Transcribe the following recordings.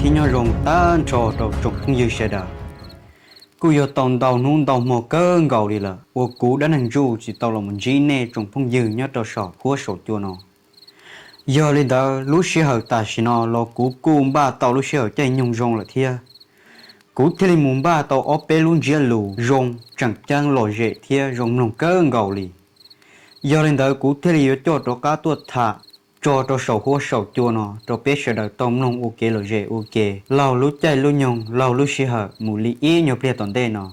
thiab nyob zoo tag nrho rau tsoom phooj ywg sawv daws. Kuj yog tau ntau hnub ntau hmo kawg nkaus li lawm uas kuv Dab Neeg Ntsuj tsis tau los mus ntsib nej tsoom phooj ywg nyob rau saum huab saum cua no. Yog li ntawd lub sij hawm tam sim no los kuv kuj npaj tau lub sij hawm caij nyoog zoo lawm thiab. Kuv thiaj li mus npaj tau ob peb lub ntsiab lus zoo tseem ceeb lom zem thiab zoo mloog kawg nkaus li. Yog li ntawd kuv thiaj li yuav coj rov qab tuaj tham tso rau saum huab saum cua no rau peb sawv daws tau mloog ua kev lom zem ua ke laug lub caij lub nyoog laug lub sij hawm mus li ib nyuag pliag tom ntej no.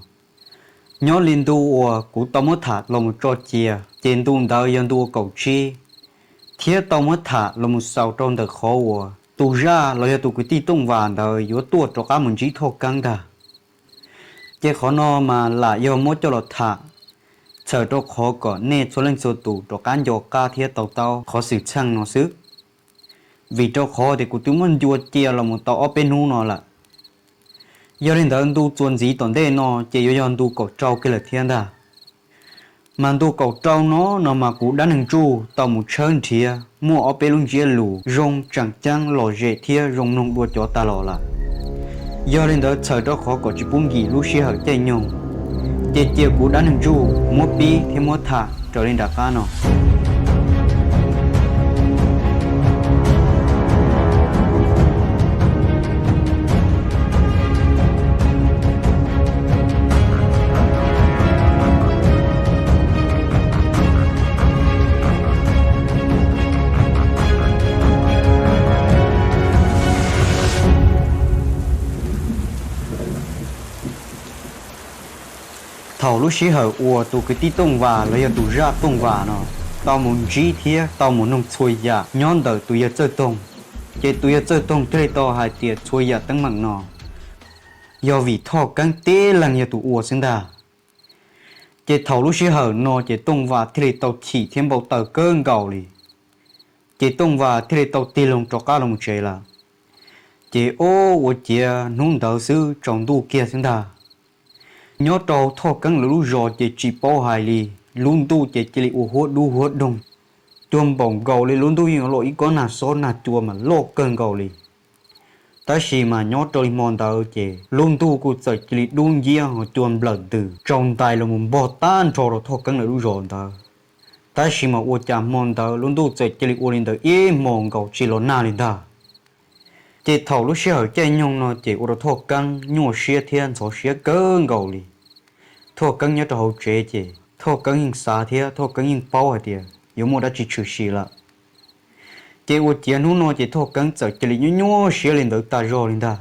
Nyob li ntu uas kuv tau muab tham los mus tso cia ces ntu ntawd yog ntu ua kaum tsib, thiab tau muab tham los mus xaus rau ntawm qhov uas tus zaj los yog tus kwv tij Tooj Vas ntawd yuav tuaj rov qab mus ntsib Thoj Keeb ntag. Ces qhov no mas lam yog muab coj los tham, txhawm rau qhov kom nej txhua leej txhua tus rov qab nco qab thiab tau taub qhov xwm txheej no xwb. Vim rau qhov tias kuv twb muab ncua cia los mus tau ob peb hnub no lawm. Yog li ntawd ntu txuas ntxiv tom ntej no ces yuav yog ntu kaum rau kiag lawm thiab ntag. Mas ntu kaum rau no no mas kuv Dab Neeg Ntsuj tau mus tshawb nrhiav muaj ob peb lub ntsiab lus zoo tseem ceeb lom zem thiab zoo mloog dua cov tag los lawm. Yog li ntawd txhawm rau qhov kom tsis pub nkim lub sij hawm caij nyoog, ces cia kuv Dab Neeg Ntsuj muab pib thiab muab tham raws li nram qab no. Thaum lub sij hawm uas tus kwv tij Tooj Vas los yog tus zaj Tooj Vas no tau mus ntsib thiab tau mus noog txhua yam nyob ntawm tus yawg Txawj Toog, ces tus yawg Txawj Toog thiaj li tau hais tias txhua yam teeb meem no yog vim Thoj Keeb tib leeg yog tus ua xwb ntag. Ces thaum lub sij hawm no ces Tooj Vas thiaj li tau chim thiab npau taws kawg nkaus li. Ces Tooj Vas thiaj li tau tig loo rov qab los mus tsev lawm. Ces ob ua ciav hnub ntawd xwb tsaus ntuj kiag xwb ntag. Nyob rau Thoj Keeb lawv lub zos ces tsis paub hais li, lub ntuj ces cia li ua huab dub huab doog, cuag npaum nkaus li lub ntuj yeej yuav los ib kob nag xob nag cua mas loj kawg nkaus li. Tab sis mas nyob rau li hmo ntawd ces lub ntuj kuj txawm cia li dub nciab ho cua nplawm ntws tsaus ntais los mus npog tag nrho rau Thoj Keeb lawv lub zos ntawd. Tab sis mas ua cas hmo ntawd lub ntuj txawm cia li ua li ntawd ib hmo nkaus tsis los nag li ntag. Ces thaum lub sij hawm caij nyoog no ces ua rau Thoj Keeb nyuaj siab thiab ntxhov siab kawg nkaus li. Thoj Keeb nyob rau hauv tsev ces Thoj Keeb yeej xav thiab Thoj Keeb yeej paub hais tias yuav muaj dab tsi tshwm sim lawm. Ces ua ciav hnub no ces Thoj Keeb txawm cia li nyuaj nyuaj siab li ntawd tag zog li ntag.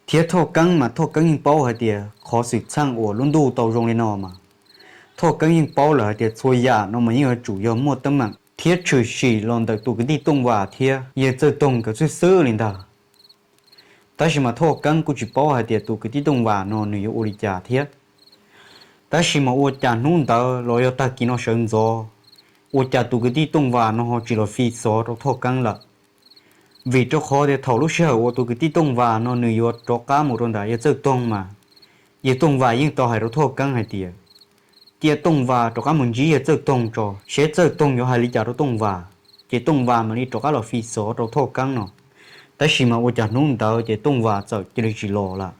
Thiab Thoj Keeb mas Thoj Keeb yeej paub hais tias qhov xwm txheej uas lub ntuj tau zoo li no mas, Thoj Keeb yeej paub lawm hais tias txhua yam no mas yeej yuav tsum yog muaj teeb meem thiab tshwm sim los ntawm tus kwv tij Tooj Vas thiab yawg Txawj Toog nkawd xwb xwb li ntag. Tab sis mas Thoj Keeb kuj tsis paub hais tias tus kwv tij Tooj Vas no nws yuav ua li cas thiab. Tab sis mas ua cas hnub ntawd los yog tag kis no sawv ntxov, ua cas tus kwv tij Tooj Vas no ho tsis los fi xov rau Thoj Keeb lawm. Vim rau qhov tias thaum lub sij hawm uas tus kwv tij Tooj Vas no nws yuav rov qab mus rau ntawm yawg Txawj Toog mas, yawg Tooj Vas yeej tau hais rau Thoj Keeb hais tias, cia Tooj Vas rov qab mus ntsib yawg Txawj Toog tso, seb Txawj Toog yuav hais li cas rau Tooj Vas, ces Tooj Vas mam li rov qab los fi xov rau Thoj Keeb no. Tab sis mas ua cas hnub ntawd ces Tooj Vas txawm cia li tsis los lawm.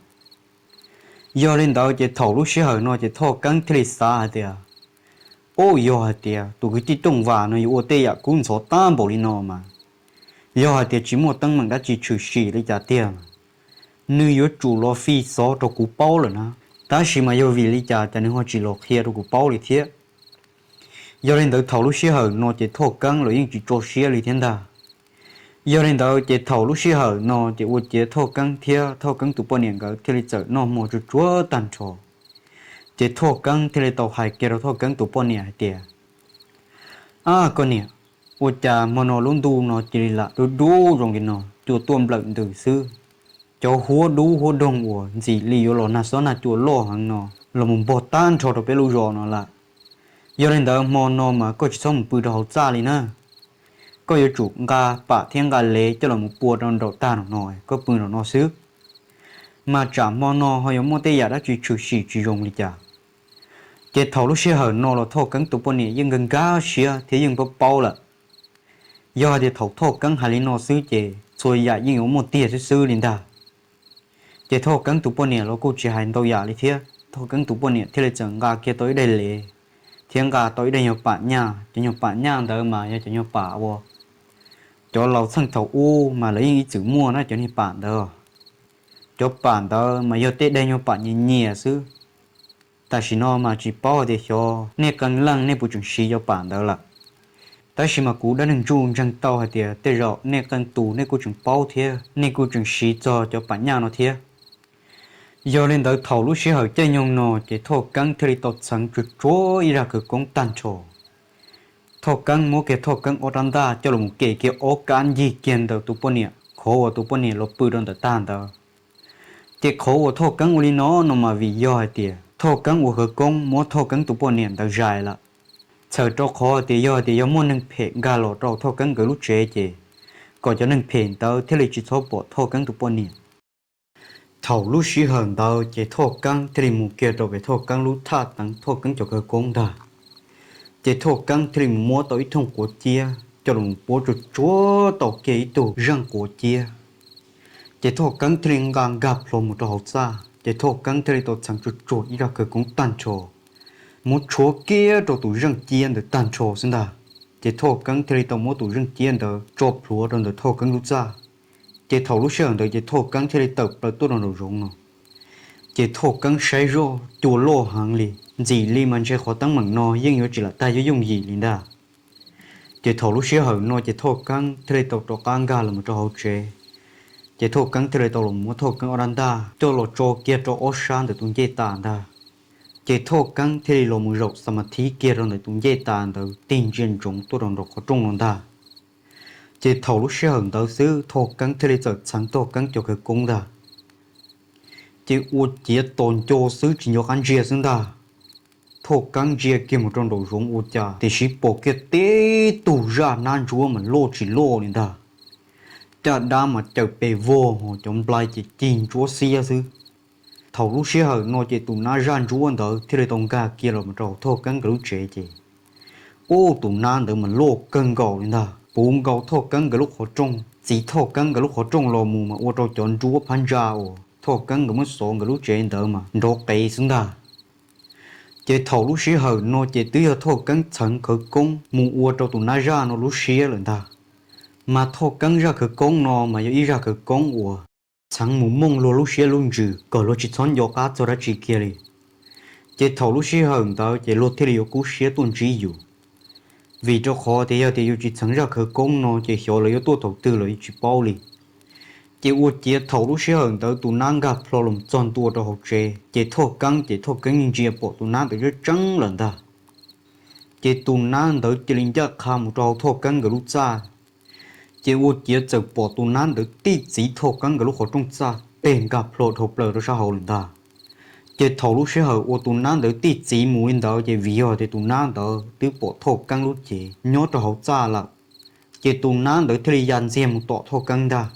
Yog li ntawd ces thaum lub sij hawm no ces Thoj Keeb thiaj li xav hais tias, ub, yog hais tias tus kwv tij Tooj Vas no yuav ua tej yam kub ntxhov tag npaum li no mas, yog hais tias tsis muaj teeb meem dab tsi tshwm sim li cas tiag, nws yuav tsum los fi xov rau kuv paub lawm na. Tab sis mas yog vim li cas cas nws ho tsis los qhia rau kuv paub li thiab. Yog li ntawd thaum lub sij hawm no ces Thoj Keeb los yeej tsis tso siab li thiab ntag. Yog li ntawd ces thaum lub sij hawm no ces ua ciav Thoj Keeb thiab Thoj Keeb tus poj niam nkawd thiaj li txawm noj hmo tsuag tsuag tag nrho. Ces Thoj Keeb thiaj li tau hais kiag rau Thoj Keeb tus poj niam hais tias, ab, koj niam, ua cas hmo no lub ntuj no cia li lam dub dub zoo li no, cua tuaj nplawm ntws xwb. Cov huab dub huab doog uas ntxim li yuav los nag xob nag cua loj heev no los mus npog tag nrho rau peb lub zos no lawm. Yog li ntawd hmo no mas koj tsis txhob mus pw rau hauv txaj li na. Koj yuav tsum nqa pam thiab nqa lev coj los mus pua rau nraum tag no no, koj pw nraum no xwb. Mas tsam hmo no ho yuav muaj tej yam dab tsi tshwm sim tsis zoo li cas. Ces thaum lub sij hawm no los Thoj Keeb tus poj niam yeej nkag nkag siab thiab yeej paub paub lawm. Yog hais tias thaum Thoj Keeb hais li no xwb ces txhua yam yeej yuav muaj tiag xwb xwb li ntag. Ces Thoj Keeb tus poj niam los kuj tsis hais ntau yam li thiab, Thoj Keeb tus poj niam thiaj li txawm nqa kiag tau ib daim lev thiab nqa tau ib daim nyuag pam nyaj. Cov nyuag pam nyaj ntawd mas yog cov nyuag pam uas cov laus txheej thaum ub mas lawv yeej ib txwm muaj na cov niag pam ntawd. Cov pam ntawd mas yog tej daim nyuag pam nyias nyias xwb. Tam sim no mas tsis paub hais tias xyov nej qee leej nej puas tseem siv cov pam ntawd lawm. Tab sis mas kuv dab neeg ntsuj ntseeg tau hais tias tej zaum nej qee tus nej kuj tseem paub thiab nej kuj tseem siv txog cov pam nyaj no thiab. Yog li ntawd thaum lub sij hawm caij nyoog no ces Thoj Keeb thiaj li tau txheev tsuag tsuag ib zaj khawv koob tag nrho. Thoj Keeb muab kiag Thoj Keeb ob rab ntaj coj los mus kem kiag ob kab ncig kiag ntawm tus poj niam qhov uas tus poj niam los pw rau ntawm tag ntawd. Ces qhov uas Thoj Keeb ua li no no mas vim yog hais tias Thoj Keeb ua khawv koob muab Thoj Keeb tus poj niam ntawd zais lawm. Txhawm rau qhov hais tias yog hais tias yog muaj neeg phem nkag los rau Thoj Keeb nkawd lub tsev ces kom cov neeg phem ntawd thiaj li tsis txhob pom Thoj Keeb tus poj niam. Thaum lub sij hawm ntawd ces Thoj Keeb thiaj li mus kiag rau pem Thoj Keeb lub thaj teev Thoj Keeb cov khawv koob ntag. Ces Thoj Keeb thiaj li mus muab tau ib thooj quav ciab coj los puab tsuag tsuag tau kiag ib tug zeej quav ciab. Ces Thoj Keeb thiaj li nqa nkag plho mus rau hauv txaj, ces Thoj Keeb thiaj li tau txheev tsuag tsuag ib zaj khawv koob tag nrho, muab tshuab kiag rau tus zeej ciab ntawd tag nrho xwb ntag. Ces Thoj Keeb thiaj li tau muab tus zeej ciab ntawd tso plhuav rau ntawm Thoj Keeb lub txaj. Ces thaum lub sij hawm ntawd ces Thoj Keeb thiaj li tawm plaws tuaj rau nraum zoov no. Ces Thoj Keeb saib zoj cua loj heev li, ntxim li mas ntshe qhov teeb meem no yeej yuav tsis lam tag yooj yooj yim li ntag. Ces thaum lub sij hawm no ces Thoj Keeb thiaj li tau rov qab nkag los mus rau hauv tsev. Ces Thoj Keeb thiaj li tau los muab Thoj Keeb ob rab ntaj coj los tso kiag rau ob sab ntawm tus ncej tas ntag. Ces Thoj Keeb thiaj li los mus zaum xa ma thib kiag rau ntawm tus ncej tas ntawd tig ntsia ntsoov tuaj rau nraum qhov rooj no ntag. Ces thaum lub sij hawm ntawd xwb Thoj Keeb thiaj li txawm txheev Thoj Keeb cov khawv koob ntag. Ces ua ciav tos nco xwb tsis nco qab ntsia xwb ntag. Thoj Keeb ntsia kiag mus rau nraum zoov ua cas tiam sis pom kiag tib tug zaj nab ntsuab mas loj tsis loj li ntag. Caj dab mas caws pes vog ho cov nplai ces cig ntsuab xiab xwb. Thaum lub sij hawm no ces tus nab zaj ntsuab ntawd thiaj li tau nkag kiag los mus rau Thoj Keeb nkawd lub tsev ces, ub, tus nab ntawd mas loj kawg nkaus li ntag, puv nkaus Thoj Keeb nkawd lub qhov rooj, txiv Thoj Keeb nkawd lub qhov rooj los mus mas ua rau cov nruab phab ntsa uas Thoj Keeb nkawd muab xov nkawd lub tsev ntawd mas nrov qev xwb ntag. Ces thaum lub sij hawm no ces twb yog Thoj Keeb txheev khawv koob mus ua rau tus nab zaj no lub siab lawm ntag. Mas Thoj Keeb zaj khawv koob no mas yog ib zaj khawv koob uas txheev mus mooj luag lub siab lub ntsws kom luag tsis txhob nco qab txog dab tsi kiag li. Ces thaum lub sij hawm ntawd ces luag thiaj li yuav kub siab tuaj ntsib yus, vim rau qhov tias yog tias yus tsis txheev zaj khawv koob no ces xyov lawv yuav tuaj thaum twg los yeej tsis paub li. Ces ua ciav thaum lub sij hawm ntawd tus nab nkag plho los txog ntua rau hauv tsev ces Thoj Keeb ces Thoj Keeb yeej ntsia pom tus nab ntawd tseeb tseeb lawm ntag. Ces tus nab ntawd cia li ncaj qha mus rau hauv Thoj Keeb nkawd lub txaj. Ces ua ciav txawm pom tus nab ntawd tij txiv Thoj Keeb nkawd lub qhov rooj txaj teg nkag plho dhau plaws rau sab hauv lawm ntag. Ces thaum lub sij hawm uas tus nab ntawd tij txiv mus li ntawd ces vim yog tias tus nab ntawd twb pom Thoj Keeb lub cev nyob rau hauv txaj lawm, ces tus nab ntawd thiaj li ya ntxiag mus tom Thoj Keeb ntag.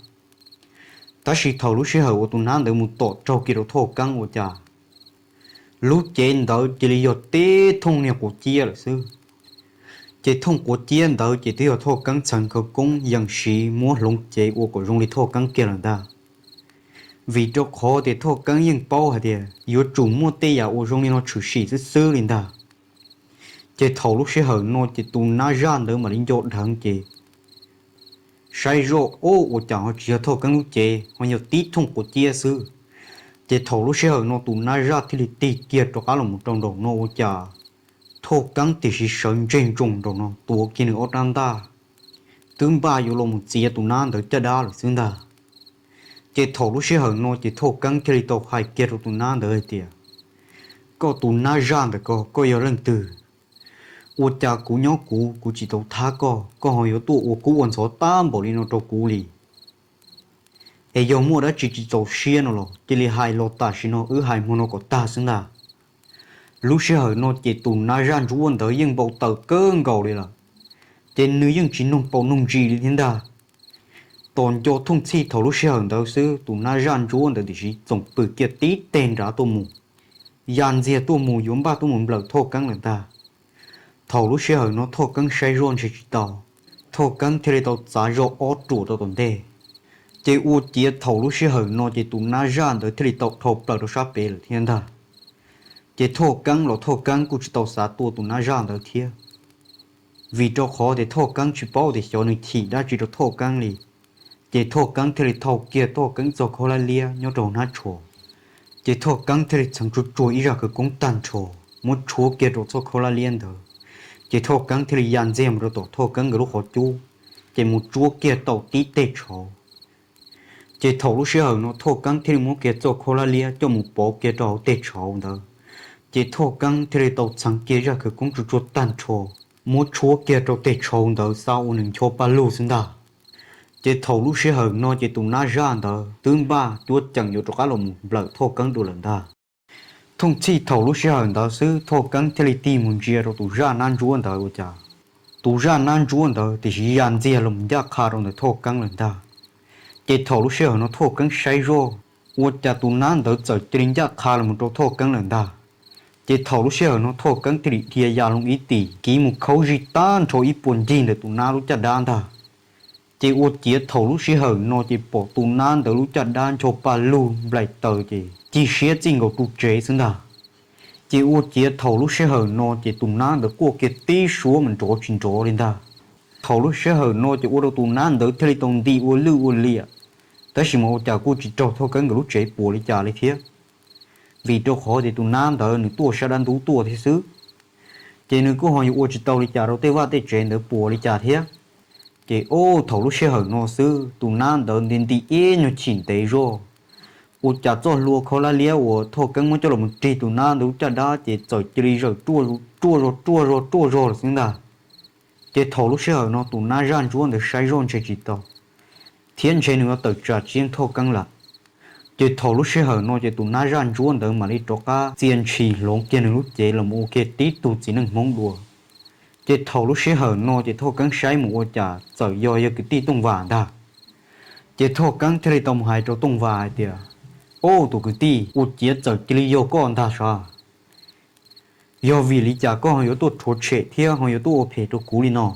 Tab sis thaum lub sij hawm uas tus nab ntawd mus tom raug kiag rau Thoj Keeb ua cas lub cev ntawd cia li yog tib thooj niag quav ciab lawm xwb. Ces thooj quav ciab ntawd ces twb yog Thoj Keeb txheev khawv koob yees siv muab hloov cev ua kom zoo li Thoj Keeb kiag lawm ntag. Vim rau qhov tias Thoj Keeb yeej paub hais tias yuav tsum muaj tej yam uas zoo li no tshwm sim xwb xwb li ntag. Ces thaum lub sij hawm no ces tus nab zaj ntawd mam li nco dheev ces saib zoj, ob, ua cas ho tsis yog Thoj Keeb lub cev ho yog tib thooj quav ciab xwb. Ces thaum lub sij hawm no tus nab zaj thiaj li tig kiag rov qab los mus rau nraum no ua cas Thoj Keeb tiam sis sawv ntseg ntsoos nraum no tuav kiag nws ob rab ntaj, twb npaj yuav los mus txiav tus nab ntawd caj dab lawm xwb ntag. Ces thaum lub sij hawm no ces Thoj Keeb thiaj li tau hais kiag rau tus nab ntawd hais tias, koj tus nab zaj ntawm ko, koj yog leej twg? Ua cas kuv nyob kuv, kuv tsis tau thab koj, koj ho yuav tuaj ua kub ua ntxhov tag npaum li no rau kuv li? Es yog muaj dab tsi tsis txaus siab no los cia li hais los tam sim no wb hais hmo no kom tag xwb ntag. Lub sij hawm no ces tus nab zaj ntsuab ntawd yeej npau taws kawg nkaus li lawm, ces nws yeej tsis noog paus noog ntsis li thiab ntag. Tos nco thooj txhij thaum lub sij hawm ntawd xwb tus nab zaj ntsuab ntawd tiam sis txoom pw kiag tib teg nrad tuaj mus, ya ntxiag tuaj mus yuav npaj tuaj mus nplawm Thoj Keeb lawm ntag. Thaum lub sij hawm no Thoj Keeb saib zoj ntshe tsis tau, Thoj Keeb thiaj li tau txav zog ob ruam rau tom ntej, Ces ua ciav thaum lub sij hawm no ces tus nab zaj ntawd thiaj li tau dhau plaws rau sab pem lawm thiab ntag. Ces Thoj Keeb los Thoj Keeb kuj tsis tau xav tua tus nab zaj ntawd thiab, vim rau qhov tias Thoj Keeb tsis paub tias xyov nws chim dab tsi rau Thoj Keeb li. Ces Thoj Keeb thiaj li thau kiag Thoj Keeb txoj khaub hlab liab nyob rau hnab tsho, ces Thoj Keeb thiaj li txheev tsuag tsuag ib zaj khawv koob tag nrho, muab tshuab kiag rau txoj khaub hlab liab ntawd. Ces Thoj Keeb thiaj li ya ntxiag mus rau tom Thoj Keeb nkawd lub qhov cub, ces mus tsuab kiag tau tib teg tshauv. Ces thaum lub sij hawm no Thoj Keeb thiaj li muab kiag txoj khaub hlab liab coj mus pov kiag rau hauv teg tshauv ntawd. Ces Thoj Keeb thiaj li tau txheev kiag zaj khawv koob tsuag tsuag tag nrho, muab tshuab kiag rau teg tshauv ntawd xav ua nws ncho paj lug xwb ntag. Ces thaum lub sij hawm no ces tus nab zaj ntawd twb npaj cuab ceem yuav rov qab los mus nplawm Thoj Keeb dua lawm ntag. Thooj txhij thaum lub sij hawm ntawd xwb Thoj Keeb thiaj li tig mus ntsia rau tus zaj nab ntsuab ntawd ua cas tus zaj nab ntsuab ntawd tiam sis ya ntxiag los ncaj qha rau ntawm Thoj Keeb lawm ntag. Ces thaum lub sij hawm no Thoj Keeb saib zoj, ua cas tus nab ntawd txawm cia li ncaj qha los rau Thoj Keeb lawm ntag. Ces thaum lub sij hawm no Thoj Keeb thiaj li dhia ya loo ib tim kiv mus khaub zig tag nrho ib puas ncig ntawm tus nab lub caj dab ntag. Ces ua ciav thaum lub sij hawm no ces pom tus nab ntawd lub caj dab ncho paj lug nplaim taws ces cig siab txij nkaus ru tsev xwb ntag. Ces ua ciav thaum lub sij hawm no ces tus nab ntawd quaj kiag tib suab mas nrov tsis nrov li ntag. Thaum lub sij hawm no ces ua rau tus nab ntawd thiaj li tau nti ua lwj ua liam, tab sis mas ua cas kuj tsis raug Thoj Keeb nkawd lub tsev puas li cas li thiab, vim rau qhov tias tus nab ntawd nws tuaj sab dab ntub tuaj thiab xwb. Ces nws kuj ho yuav ua tsis tau li cas rau tej vaj tej tsev ntawd puas li cas thiab. Ces ob thaum lub sij hawm no xwb tus nab ntawd nti nti ib nyuag chim ntev zog, ua cas txoj hlua khaub hlab liab uas Thoj Keeb muab coj los rig tus nab ntawd lub caj dab ces txawm cia li zawm ruaj zog ruaj zog ruaj zog lawm xwb ntag. Ces thaum lub sij hawm no tus nab zaj ntsuab ntawd saib zoj ntshe tsis tau, thiab ntshe nws yuav tawm tsam tsis yeej Thoj Keeb lawm. Ces thaum lub sij hawm no ces tus nab zaj ntsuab ntawd mam li rov qab txia ntshis hloov kiag nws lub cev los mus ua kiag tib tug txiv neej Hmoob dua. Ces thaum lub sij hawm no ces Thoj Keeb saib mus ua cas txawm yog yog kwv tij Tooj Vas ntag. Ces Thoj Keeb thiaj li tau mus hais rau Tooj Vas hais tias, Ob, tus kwv tij, ua ciav txawm cia li yog koj ntag sav. Yog vim li cas koj ho yuav tuaj rhuav tshem thiab ho yuav tuaj ua phem rau kuv li no?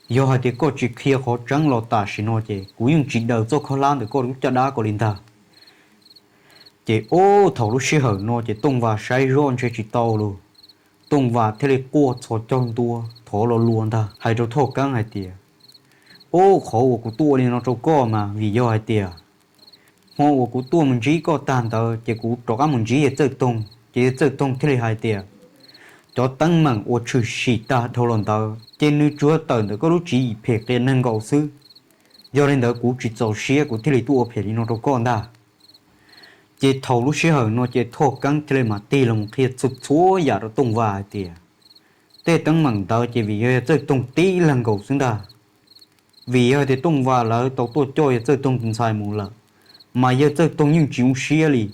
Yog hais tias koj tsis qhia qhov tseeb los tam sim no ces kuv yeej tsis daws txoj khaub hlab ntawm koj lub caj dab ko li ntag. Ces ob thaum lub sij hawm no ces Tooj Vas saib zoj ntshe tsis tau lus, Tooj Vas thiaj li quaj txhos caug ntua thov lo lus ntag hais rau Thoj Keeb hais tias, Ob, qhov uas kuv tuaj ua li no rau koj mas vim yog hais tias hmo uas kuv tuaj mus ntsib koj tag ntawd ces kuv rov qab mus ntsib yawg Txawj Toog, ces yawg Txawj Toog thiaj li hais tias, Cov teeb meem uas tshwm sim tag dhau los ntawd ces nws tsuas tawm ntawm koj lub tswv yim phem qias neeg nkaus xwb. Yog li ntawd kuv tsis txaus siab kuv thiaj li tuaj ua phem li no rau koj ntag. Ces thaum lub sij hawm no ces Thoj Keeb thiaj li mam tig los qhia txhua txhua yam rau Tooj Vas hais tias, Tej teeb meem ntawd ces vim yog yawg Txawj Toog tib leeg nkaus xwb ntag. Vim yog tias Tooj Vas lawv tau tuaj coj yawg Txawj Toog tus ntxhais mus lawm, mas yawg Txawj Toog yeej tsis zoo siab li.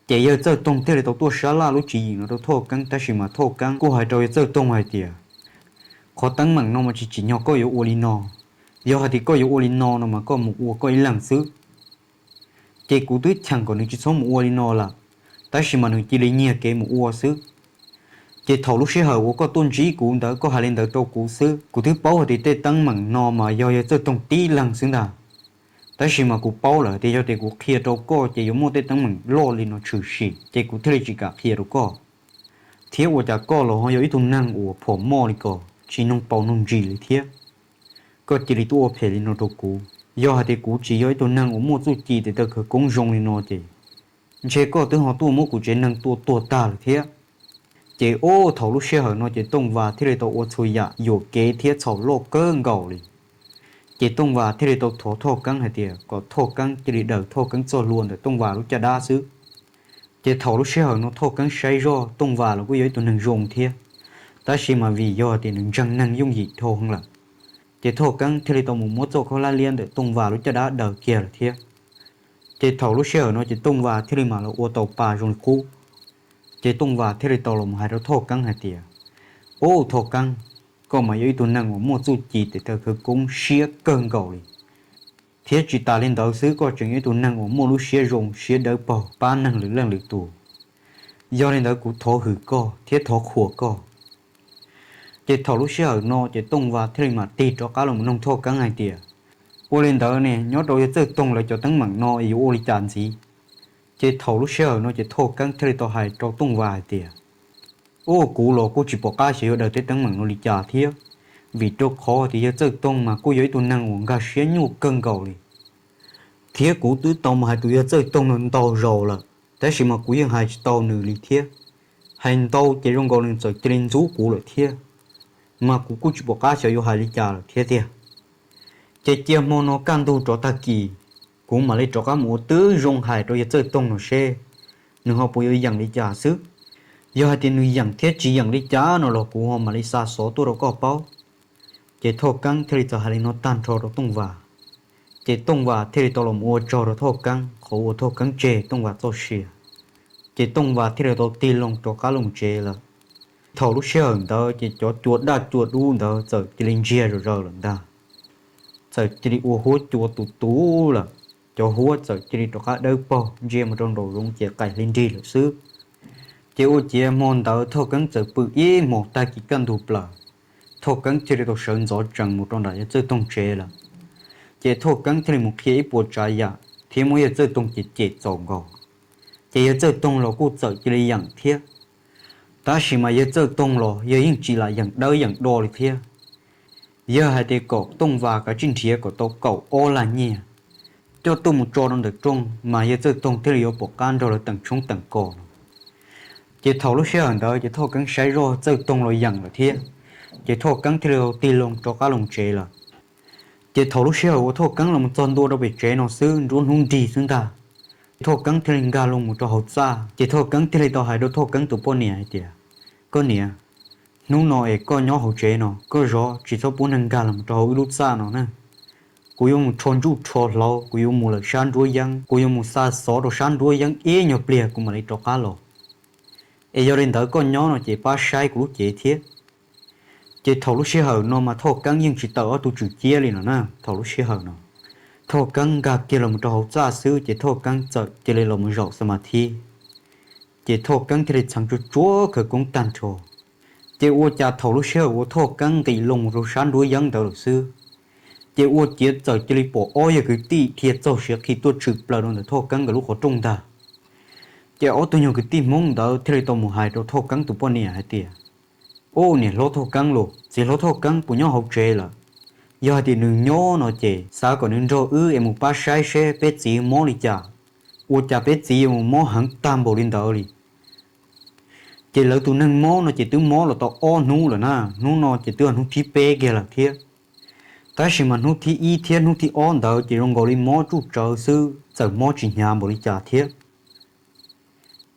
Ces yawg Txawj Toog thiaj li tau tuaj sab laj lub tswv yim no rau Thoj Keeb, tab sis mas Thoj Keeb kuj hais rau yawg Txawj Toog hais tias, Qhov teeb meem no mas tsis tsim nyog koj yuav ua li no. Yog hais tias koj yuav ua li no no mas koj mus ua koj ib leeg xwb. Ces kuv twb cheem kom nws tsis txhob mus ua li no lawm, tab sis mas nws cia li nyiag kev mus ua xwb. Ces thaum lub sij hawm uas koj tuaj ntsib kuv ntawd koj hais li ntawd rau kuv xwb, kuv twb paub hais tias tej teeb meem no mas yog yawg Txawj Toog tib leeg xwb ntag. Tab sis mas kuv paub lawm tias yog tias kuv qhia rau koj ces yuav muaj tej teeb meem loj li no tshwm sim, ces kuv thiaj li tsis kam qhia rau koj. Thiab ua cas koj los ho yog ib tug neeg uas phom moj li ko, tsis noog paus noog ntsis li thiab. Koj cia li tuaj ua phem li no rau kuv. Yog hais tias kuv tsis yog ib tug neeg uas muaj txuj ci tes taw khawv koob zoo li no ces ntshe koj twb ho tuaj muab kuv tsev neeg tua tuag tag lawm thiab. Ces ob thaum lub sij hawm no ces Tooj Vas thiaj li tau ua txhua yam yuam kev thiab txhaum loj kawg nkaus li. Ces Tooj Vas thiaj li tau thov Thoj Keeb hais tias kom Thoj Keeb cia li daws Thoj Keeb txoj hlua ntawm Tooj Vas lub caj dab xwb. Ces thaum lub sij hawm no Thoj Keeb saib zoj Tooj Vas los kuj yog ib tug neeg zoo thiab, tab sis mas vim yog tias nws ntseeg neeg yooj yim dhau heev lawm, ces Thoj Keeb thiaj li tau mus muab txoj khaub hlab liab ntawm Tooj Vas lub caj dab daws kiag lawm thiab. Ces thaum lub sij hawm no ces Tooj Vas thiaj li mam los ua tau pa zoo li qub. Ces Tooj Vas thiaj li tau los hais rau Thoj Keeb hais tias, Ub, Thoj Keeb, koj mas yog ib tug neeg uas muaj txuj ci tes taw khawv koob siab kawg nkaus li, thiab tsis tas li ntawd xwb koj tseem yog ib tug neeg uas muaj lub siab zoo siab dawb paug pab neeg lwm leej lwm tus. Yog li ntawd kuv thov hwm koj thiab thov qhuas koj. Ces thaum lub sij hawm no ces Tooj Vas thiaj li mam tig rov qab los noog Thoj Keeb hais tias, Ua li ntawd ne, nyob rau yawg Txawj Toog lawv cov teeb meem no es yuav ua li cas ntxiv? Ces thaum lub sij hawm no ces Thoj Keeb thiaj li tau hais rau Tooj Vas hais tias, Ua kuv los kuj tsis pom qab xyov yuav daws tej teeb meem no li cas thiab, vim rau qhov tias yawg Txawj Toog mas kuj yog ib tug neeg uas nkag siab nyuaj kawg nkaus li. Thiab kuv twb tau mus hais tus yawg Txawj Toog no ntau zaus lawm, tab sis mas kuv yeej hais tsis tau nws li thiab. Hais ntau ces zoo nkaus nws txawm cia li ntxub kuv lawm thiab, mas kuv kuj tsis pom qab xyov yuav hais li cas lawm thiab tiag. Ces cia hmo no kaj ntug rov tag kis, kuv mam li rov qab mus ua tib zoo hais rau yawg Txawj Toog no seb nws ho puas yuav yeem li cas xwb. Yog hais tias nws yeem thiab tsis yeem li cas no los kuv ho mam li xa xov tuaj rau koj paub. Ces Thoj Keeb thiaj li txawm hais li no tag nrho rau Tooj Vas. Ces Tooj Vas thiaj li tau los ua tsaug rau Thoj Keeb qhov uas Thoj Keeb tseg Tooj Vas txoj sia. Ces Tooj Vas thiaj li tau tig loo rov qab los tsev lawm. Thaum lub sij hawm ntawd ces cov cua daj cua dub ntawd txawm cia li ntsiag zom zaws lawm ntag. Txawm cia li ua huab cua tus tus lawm. Cov huab txawm cia li rov qab dawb paug ntsia mus rau nraum zoov ces qaim hli nrig lawm xwb. Ces ua ciav hmo ntawd Thoj Keeb txawm pw ib hmos tag kis kaj ntug plaws, Thoj Keeb thiaj li tau sawv ntxov tsees mus rau nram yawg Txawj Toog tsev lawm. Ces Thoj Keeb thiaj li mus qhia ib puas tsav yam thiab muab yawg Txawj Toog cem cem txaus nkaus. Ces yawg Txawj Toog los kuj txawm cia li yeem thiab. Tab sis mas yawg Txawj Toog los yawg yeej tsis lam yeem dawb yeem do li thiab. Yawg hais tias kom Tooj Vas kav tsij nrhiav kom tau kaum ob lag nyiaj coj tuaj mus tso rau ntawm rooj mas yawg Txawj Toog thiaj li yuav pom qab nrog lawv teem tshoob teem kos no. Ces thaum lub sij hawm ntawd ces Thoj Keeb saib zoj Txawj Toog los yeem lawm thiab, ces Thoj Keeb thiaj li tau tig loo rov qab los tsev lawm. Ces thaum lub sij hawm uas Thoj Keeb los txog ntua rau pem tsev no xwb nruab hnub nrig xwb ntag, Thoj Keeb thiaj li nkag loo mus rau hauv txaj. Ces Thoj Keeb thiaj li tau hais rau Thoj Keeb tus poj niam hais tias, Koj niam, hnub no es koj nyob hauv tsev no, koj zov tsis txhob pub neeg nkag los rau hauv wb lub txaj no na. Kuv yuav mus rho ntsuj rho hlauv, kuv yuav mus lawm sab nruab yeeb, kuv yuav mus xa xov rau sab nruab yeeb ib nyuag pliag kuv mam li rov qab los. Es yog li ntawd koj nyob no ces pab saib kuv lub cev thiab. Ces thaum lub sij hawm no mas Thoj Keeb yeej tsis tawm ob tug tswm ciab li no na. Thaum lub sij hawm no Thoj Keeb nkag kiag los rau hauv txaj xwb ces Thoj Keeb txawm cia li los zaum xa mas thib. Ces Thoj Keeb thiaj li txheev tsuag tsuag khawv koob tag nrho. Ces ua cas thaum lub sij hawm uas Thoj Keeb nqis loo mus rau sab nruab yeeb ntawd lawm xwb, ces ua ciav txawm cia li pom ob yawg kwv tij dhia txaug siav qhi tuaj tshwm plaws rau ntawm Thoj Keeb nkawd lub qhov rooj ntag. Ces ob tug nyuag kwv tij Hmoob ntawd thiaj li tau mus hais rau Thoj Keeb tus poj niam hais tias, Ub, niam hlob Thoj Keeb los, txiv hlob Thoj Keeb puas nyob hauv tsev lawm? Yog hais tias nws nyob no ces xav kom nws nrog wb es mus pab saib seb peb txiv mob li cas. Ua cas peb txiv yuav mus mob heev tag npaum li ntawd li? Ces lawv tus neeg mob no ces twb mob los tau ob hnub lawm na, hnub no ces twb yog hnub thib peb kiag lawm thiab. Tab sis mas hnub thib ib thiab hnub thib ob ntawd ces zoo nkaus li mob tsuj tsawv xwb, txawm mob tsis hnyav npaum li cas thiab.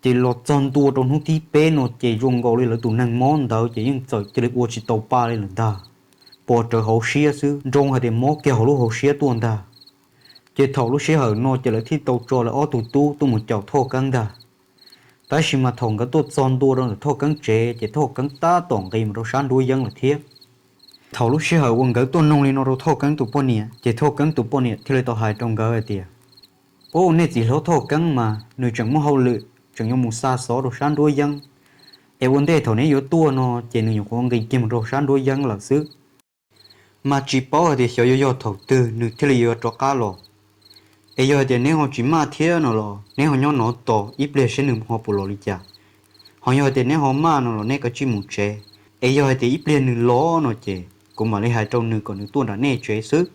Ces los txog ntua rau hnub thib peb no ces zoo nkaus li lawv tus neeg mob ntawd ces yeej txawm cia li ua tsis tau pa li lawm ntag, pos rawv hauv siab xwb, nroo hais tias mob kiag hauv lub hauv siab tuaj ntag. Ces thaum lub sij hawm no ces lawv thiaj tau tso lawv ob tug tub tuaj mus caum Thoj Keeb ntag. Tab sis mas thaum nkawd tuaj txog ntua rau ntawm Thoj Keeb tsev ces Thoj Keeb tab tom nqis mus rau sab nruab yeeb lawm thiab. Thaum lub sij hawm uas nkawd tuaj noog li no rau Thoj Keeb tus poj niam ces Thoj Keeb tus poj niam thiaj li tau hais rau nkawd hais tias, Ub, nej txiv hlob Thoj Keeb mas nws tseem muaj hauj lwm tseem yuav mus xa xov rau sab nruab yeeb, es ua ntej thaum neb yuav tuaj no ces nws nyuam qhuav nqis kiag mus rau sab nruab yeeb lawm xwb. Mas tsis paub hais tias xyov yuav yog thaum twg nws thiaj li yuav rov qab los. Es yog hais tias neb ho tsis maj thiab no los neb ho nyob no tos ib pliag seb nws ho puas los li cas. Ho yog hais tias neb ho maj no los neb kav tsij mus tsev. Es yog hais tias ib pliag nws los no ces kuv mam li hais rau nws kom nws tuaj nram nej tsev xwb.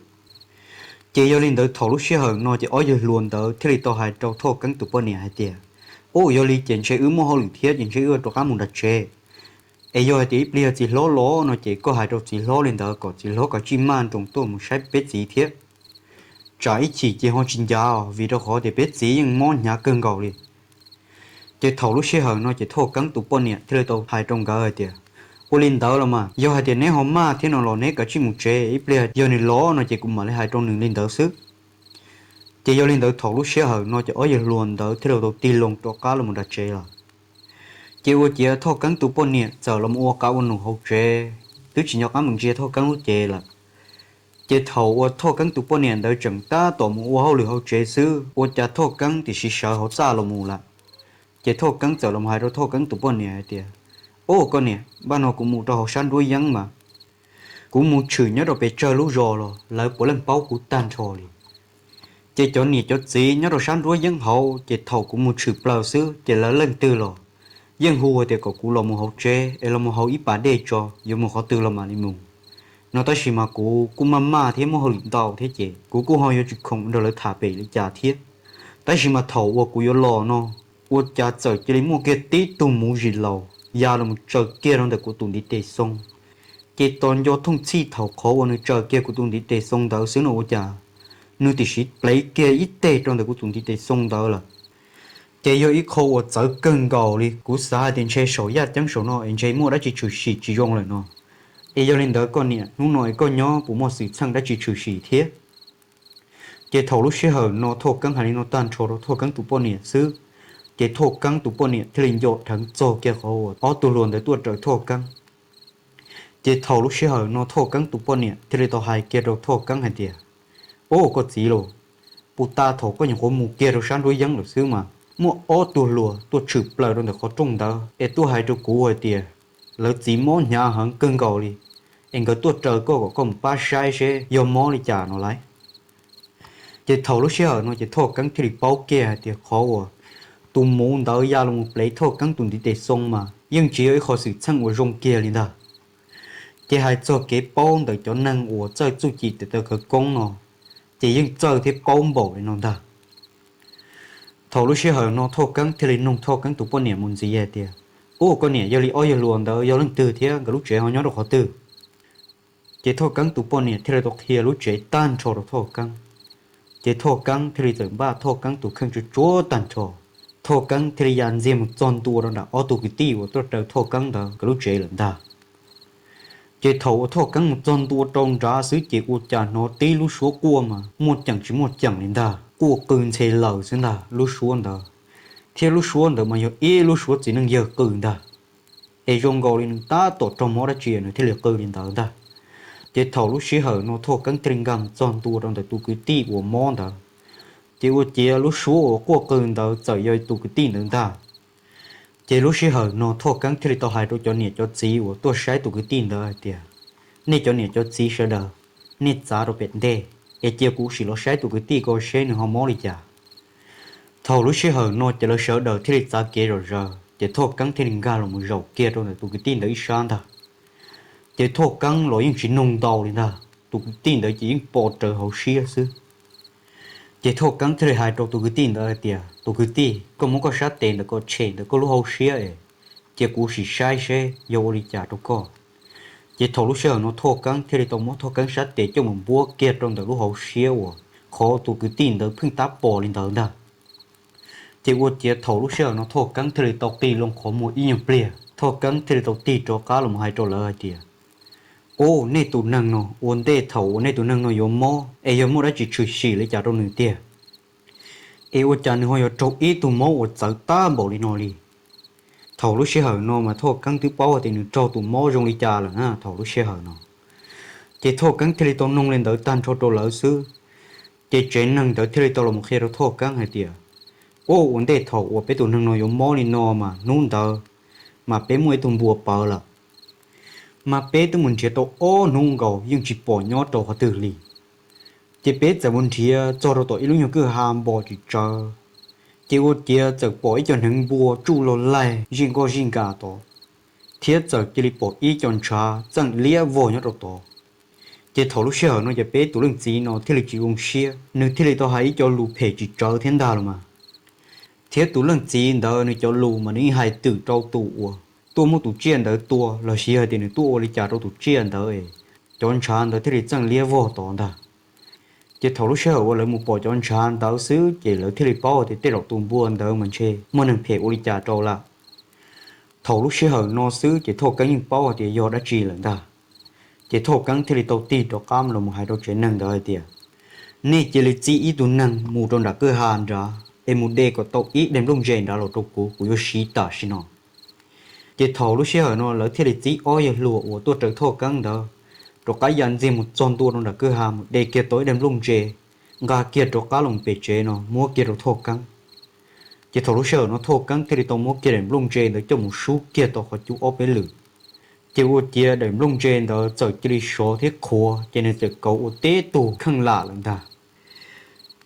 Ces yog li ntawd thaum lub sij hawm no ces ob yawg hluas ntawd thiaj li tau hais rau Thoj Keeb tus poj niam hais tias, Ub, yog li ces ntshe wb muaj hauj lwm thiab ces ntshe wb rov qab mus nram tsev. Es yog hais tias ib pliag yog txiv hlob los no ces koj hais rau txiv hlob li ntawd kom txiv hlob kav tsij maj nroos tuaj mus saib peb txiv thiab. Tsam ib chim ces ho tsis ncav os, vim rau qhov tias peb txiv yeej mob hnyav kawg nkaus li. Ces thaum lub sij hawm no ces Thoj Keeb tus poj niam thiaj li tau hais rau nkawd hais tias, Ua li ntawd los mas, yog hais tias neb ho maj thiab no los neb kav tsij mus tsev, ib pliag yog nws los no ces kuv mam li hais rau nws li ntawd xwb. Ces yog li ntawd thaum lub sij hawm no ces ob yawg hluas ntawd thiaj li tau tig loo rov qab los nram tsev lawm. Ces ua ciav Thoj Keeb tus poj niam txawm los ua qab ua num hauv tsev, twb tsis nco qab mus ntsia Thoj Keeb lub cev lawm. Ces thaum uas Thoj Keeb tus poj niam ntawd tseem tab tom mus ua hauj lwm hauv tsev xwb, ua cas Thoj Keeb tiam sis sawv hauv txaj los mus lawm. Ces Thoj Keeb txawm los hais rau Thoj Keeb tus poj niam hais tias, Ub, koj niam, npaj no kuv mus rau hauv sab nruab yeeb mas Kuv mus tshwm nyob rau pes tsawg lub zos los lawv puav leej paub kuv tag nrho li. Ces cov niam cov txiv nyob rau sab nruab yeeb hauv ces thaum kuv mus tshwm plaws xwb ces lawv leej twg los yeej hu tias kom kuv los mus hauv tsev es los mus haus ib pas dej tso, yuav mus qhov twg los mam li mus no. Tab sis mas kuv kuj maj maj thiab muaj hauj lwm ntau thiab ces kuv kuj ho yuav tsis khoom nrog lawv tham pem li cas thiab. Tab sis mas thaum uas kuv yuav los no, ua cas txawm cia li muaj kiag tib tug muv zim laus ya los mus tsaws kiag rau ntawm kuv tus ntiv tes xoo. Ces tos nco thooj txhij thaum qhov uas nws tsaws kiag kuv tus ntiv tes xoo ntawd xwb no ua cas nws tiam sis plev kiag ib teg rau ntawm kuv tus ntiv tes xoo ntawd lawm. Ces yog ib qho uas txawv kawg nkaus li, kuv xav hais tias ntshe saum yaj ceeb saum no es ntshe muaj dab tsi tshwm sim tsis zoo lawm no. Es yog li ntawd koj niam, hnub no es koj nyob puas muaj xwm txheej dab tsi tshwm sim thiab? Ces thaum lub sij hawm no Thoj Keeb hais li no tag nrho rau Thoj Keeb tus poj niam xwb, ces Thoj Keeb tus poj niam thiaj li nco dheev txog kiag qhov uas ob tug hluas ntawd tuaj raws Thoj Keeb. Ces thaum lub sij hawm no Thoj Keeb tus poj niam thiaj li tau hais kiag rau Thoj Keeb hais tias, Au koj txiv lauj, puag ta thaum koj nyuam qhuav mus kiag rau sab nruab yeeb lawm xwb mas muaj ob tug hluas tuaj tshwm plaws rau ntawm qhov rooj ntawd es tuaj hais rau kuv hais tias lawv txiv mob hnyav heev kawg nkaus li, es nkawd tuaj raws koj kom koj mus pab saib seb yog mob li cas no lauj. Ces thaum lub sij hawm no ces Thoj Keeb thiaj li paub kiag hais tias qhov uas tus muv ntawd ya los mus plev Thoj Keeb tus ntiv tes xoo mas yeej tsis yog ib qho xwm txheej uas zoo kiag li ntag. Ces hais txog kev paub ntawm cov neeg uas txawj txuj ci tes taw khawv koob no, ces yeej txawj thiab paub npaum li no ntag. Thaum lub sij hawm no Thoj Keeb thiaj li nug Thoj Keeb tus poj niam mus ntxiv hais tias, Au koj niam, yog li ob yawg hluas ntawd yog leej twg thiab nkawd lub tsev ho nyob rau qhov twg? Ces Thoj Keeb tus poj niam thiaj li tau qhia lub tsev tag nrho rau Thoj Keeb. Ces Thoj Keeb thiaj li txawm npaj Thoj Keeb tus kheej tsuag tsuag tag nrho. Thoj Keeb thiaj li ya ntxiag mus txog ntua rau nram ob tug kwv tij uas tuaj raws Thoj Keeb ntawd nkawd lub tsev lawm ntag. Ces thaum uas Thoj Keeb mus txog ntua rau nrad xwb ces ua cas hnov tib lub suab quaj mas muaj ceem tsis muaj ceem li ntag, quaj qw ntxhe lawm xwb ntag lub suab ntawd. Thiab lub suab ntawd mas yog ib lub suab txiv neej yawg qw ntag. Es zoo nkaus li nws tab tom raug mob dab tsi nws thiaj li qw li ntawd ntag. Ces thaum lub sij hawm no Thoj Keeb thiaj li nkag mus txog ntua rau ntawm tus kwv tij uas mob ntawd. Ces ua ciav lub suab uas quaj qw ntawd txawm yog tus kwv tij ntawd ntag. Ces lub sij hawm no Thoj Keeb thiaj li tau hais rau cov niam cov txiv uas tuaj saib tus kwv tij ntawd hais tias, Nej cov niam cov txiv sawv daws, nej txav rau pem ntej, es cia kuv sim los saib tus kwv tij ko seb nws ho mob li cas. Thaum lub sij hawm no ces lawv sawv daws thiaj li txav kev zom zaws, ces Thoj Keeb thiaj li nkag los mus zaum kiag rau ntawm tus kwv tij ntawd ib sab ntag. Ces Thoj Keeb los yeej tsis nug ntau li ntag, tus kwv tij ntawd ces yeej pom raws hauv siab xwb. Ces Thoj Keeb thiaj li hais rau tus kwv tij ntawd hais tias, Tus kwv tij, koj muab koj sab tes ntawm ko tshem ntawm koj lub hauv siab es cia kuv sim saib seb yog ua li cas rau koj. Ces thaum lub sij hawm no Thoj Keeb thiaj li tau muab Thoj Keeb sab tes coj mus npuab kiag rau ntawm lub hauv siab uas qhov tus kwv tij ntawd pheej tab pom li ntawd ntag. Ces ua ciav thaum lub sij hawm no Thoj Keeb thiaj li tau qis loo qhov muag ib nyuag pliag, Thoj Keeb thiaj li tau tig rov qab los hais rau lawv hais tias, Au, nej tus neeg no, ua ntej thaum uas nej tus neeg no yuav mob es yog muaj dab tsi tshwm sim li cas rau nws tiag, es ua cas nws ho yuav raug ib tug mob uas txawv tag npaum li no li? Thaum lub sij hawm no mas Thoj Keeb twb paub hais tias nws raug tus mob zoo li cas lawm na thaum lub sij hawm no. Ces Thoj Keeb thiaj li tau nug li ntawd tag nrho rau lawv xwb. Ces tsev neeg ntawd thiaj li tau los qhia rau Thoj Keeb hais tias, Au, ua ntej thaum uas peb tus neeg no yuav mob li no mas hnub ntawd mas peb muaj ib tug npua pawv lawm, mas peb twb mus nrhiav tau ob hnub nkaus yeej tsis pom nyob rau qhov twg li. Ces peb txawm mus nrhiav txog rau tom ib lub nyuag kwj ha npo tsis tsawv, ces ua ciav txawm pom ib co hneev npua tsuj log laig zij nkoj zij nkas tod, thiab txawm cia li pom ib co ntshav txeej liab vog nyob rau tod. Ces thaum lub sij hawm no ces peb tus leej txiv no thiaj li tsis zoo siab, nws thiaj li tau hais ib co lus phem tsis tsawv thiab ntag los mas. Thiab tus leej txiv ntawd nws cov lus mas nws yeej hais twm rau tus uas tuaj muab tus tsiaj ntawd tua los sis hais tias nws tuaj ua li cas rau tus tsiaj ntawd es cov ntshav ntawd thiaj li txeej liab vog tod ntag. Ces thaum lub sij hawm uas lawv mus pom cov ntshav ntawd xwb ces lawv thiaj li paub tias tej zaum tus npua ntawd mas ntshe muaj neeg phem ua li cas rau lawm. Thaum lub sij hawm no xwb ces Thoj Keeb yeej paub hais tias yog dab tsi lawm ntag. Ces Thoj Keeb thiaj li tau tig rov qab los mus hais rau tsev neeg ntawd hais tias, Nej cia li txib ib tug neeg mus rau nram kwj ha nrad es mus de kom tau ib daim nplooj ntse nrad los rau kuv, kuv yuav siv tam sim no. Ces thaum lub sij hawm no lawv thiaj li txib ob yawg hluas uas tuaj raws Thoj Keeb ntawd rov qab ya ntxiag mus txog ntua rau nram kwj ha mus de kiag tau ib daim nplooj ntse, nqa kiag rov qab los mus pem tsev no muab kiag rau Thoj Keeb. Ces thaum lub sij hawm no Thoj Keeb thiaj li tau muab kiag daim nplooj ntse ntawd coj mus sub kiag tau qhov cub ob peb lwm, Ces ua ciav daim nplooj ntse ntawd txawm cia li sov thiab qhuav, ces nws txawm kauv ua teb tug kheej lam lawm ntag.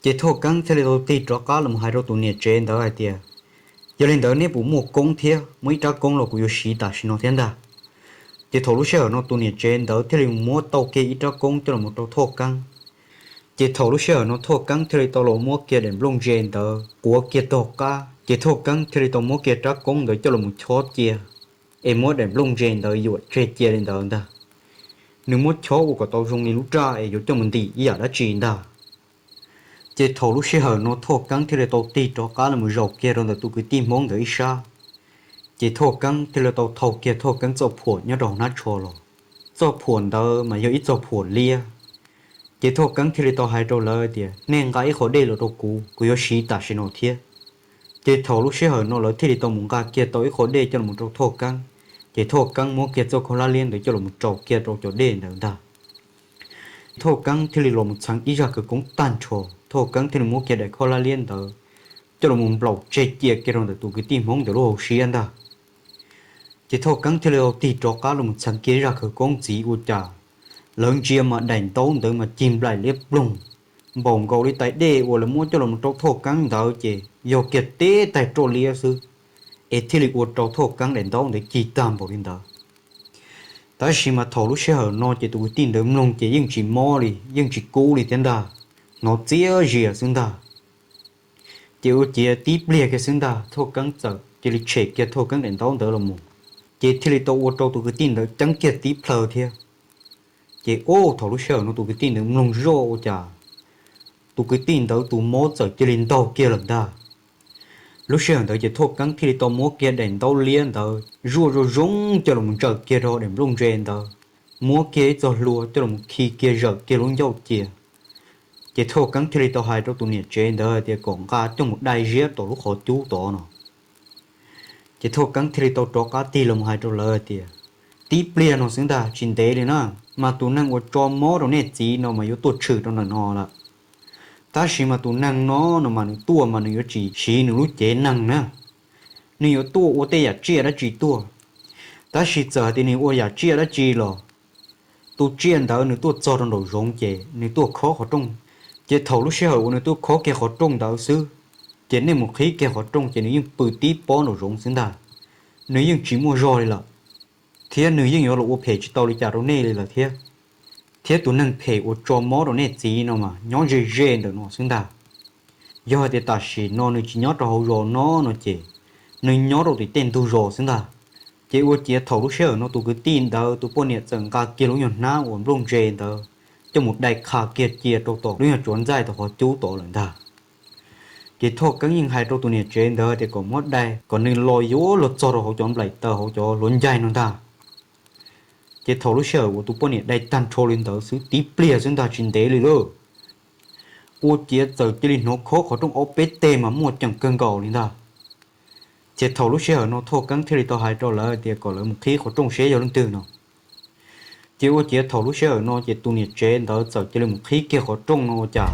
Ces Thoj Keeb thiaj li tau tig rov qab los hais rau tus niam tsev ntawd hais tias, yog li ntawd neb puas muaj koob thiab? Muaj ib rab koob los kuv yuav siv tam sim no thiab ntag. Ces thaum lub sij hawm no tus niam tsev ntawd thiaj li muab tau kiag ib rab koob coj los rau Thoj Keeb. Ces thaum lub sij hawm no Thoj Keeb thiaj li tau los muab kiag daim nplooj ntse ntawd quav kiag tog qab, ces Thoj Keeb thiaj li tau muab kiag rab koob ntawd coj los chob cia, es muab daim nplooj ntse ntawd yuam tseg cia li ntawd ntag. Nws muab chob ua kom tau zoo li lub raj es yuav coj mus ntim ib yam dab tsi ntag. Ces thaum lub sij hawm no Thoj Keeb thiaj li tau tig rov qab los zaum kiag rau ntawm tus kwv tij Hmoob ntawd ib sab. Ces Thoj Keeb thiaj li tau thau kiag Thoj Keeb txoj phuam nyob rau hauv hnab tsho los. Txoj phuam ntawd mas yog ib txoj phuam liab. Ces Thoj Keeb thiaj li tau hais rau lawv tias, nej nqa ib qho dej los rau kuv, kuv yuav siv tam sim no thiab. Ces thaum lub sij hawm no lawv thiaj li tau mus nqa kiag tau ib qho dej coj los rau Thoj Keeb. Ces Thoj Keeb muab kiag txoj khaub hlab liab ntawd coj los rau kiag rau cov dej ntawd ntag. Thoj Keeb thiaj li los mus txheev ib zaj khawv koob tag nrho, Thoj Keeb thiaj li muab kiag daim khaub hlab liab ntawd coj los nplaum tseg cia kiag rau ntawm tus kwv tij Hmoob ntawd lub hauv siab ntag. Ces Thoj Keeb thiaj li tau tig rov qab los mus txheev kiag zaj khawv koob ntxiv ua cas lawv ntsia mas daim ntaub ntawd mas cig nplaim liab ploog, npaum nkaus li tais dej uas lawv muab coj los rau Thoj Keeb ntawd ces yog kiag teb tais roj liab xwb, es thiaj li ua rau Thoj Keeb daim ntaub ntawd cig tag npaum li ntawd. Tab sis mas thaum lub sij hawm no ces tus kwv tij ntawd mloog ces yeej tsis mob li, yeej tsis kub li thiab ntag, hnov txias zias xwb ntag. Ces ua ciav tib pliag kiag xwb ntag Thoj Keeb txawm cia li tshem kiag Thoj Keeb daim ntaub ntawd los mus, ces thiaj li tau ua rau tus kwv tij ntawd ceeb kiag tib plhaw thiab. Ces ua thaum lub sij hawm no tus kwv tij ntawd mloog zoj ua cas tus kwv tij ntawd tus mob txawm cia li ntaug kiag lawm ntag. Lub sij hawm ntawd ces Thoj Keeb thiaj li tau muab kiag daim ntaub liab ntawd zuaj zoo zoo coj los ntsaws kiag rau daim nplooj ntse ntawd, muab kiag ib txoj hlua coj los khi kiag zawm kiag lub ncauj cia. Ces Thoj Keeb thiaj li tau hais rau tus niam tsev ntawd tias kom nqa coj mus dai ziab tom lub qhov cub tod no. Ces Thoj Keeb thiaj li tau rov qab tig los hais rau lawv tias, tib pliag no xwb ntag, tsis ntev li na, mas tus neeg uas tso mob rau nej txiv no mas yuav tuaj tshwm rau ntawm no lawm. Tab sis mas tus neeg no no mas nws tuaj mas nws yuav tsis siv nws lub cev neeg na, nws yuav tuaj ua tej yam tsiaj dab tsi tuaj. Tab sis txawm hais tias nws ua yam tsiaj dab tsi los, tus tsiaj ntawd nws tuaj txog rau nraum zoov ces nws tuaj khob qhov rooj. Ces thaum lub sij hawm uas nws tuaj khob kiag qhov rooj ntawd xwb, ces nej mus qhib kiag qhov rooj ces nws yeej pw tib pob nraum zoov xwb ntag. Nws yeej tsis muaj zog li lawm, thiab nws yeej yuav los ua phem tsis tau li cas rau nej li lawm thiab. Thiab tus neeg phem uas tso mob rau nej txiv no mas nyob ze ze ntawm no xwb ntag. Yog hais tias tam sim no nws tsis nyob rau hauv zos no no ces nws nyob rau tim tej ntug zos xwb ntag. Ces ua ciav thaum lub sij hawm no tus kwv tij ntawd tus poj niam txawm nqa kiag lub nyuag hnab uas nplooj ntse ntawd coj mus dai qha kiag cia rau tom lub nyuag tsuav ntxaij tom qhov cub tod lawm ntag. Ces Thoj Keeb yeej hais rau tus niam tsev ntawd tias kom muab dai kom nws los yuav luag txog rau hauv cov nplaim taws hauv cov hluav ncaig no ntag. Ces thaum lub sij hawm uas tus poj niam dai tag nrho li ntawd xwb tib pliag xwb ntag tsis ntev li lauj, ua ciav txawm cia li hnov khob qhov rooj ob peb teg mas muaj ceem kawg nkaus li ntag. Ces thaum lub sij hawm no Thoj Keeb thiaj li tau hais rau lawv tias kom lawv mus qhib qhov rooj seb yog leej twg no. Ces ua ciav thaum lub sij hawm no ces tus niam tsev ntawd txawm cia li mus qhib kiag qhov rooj no ua cas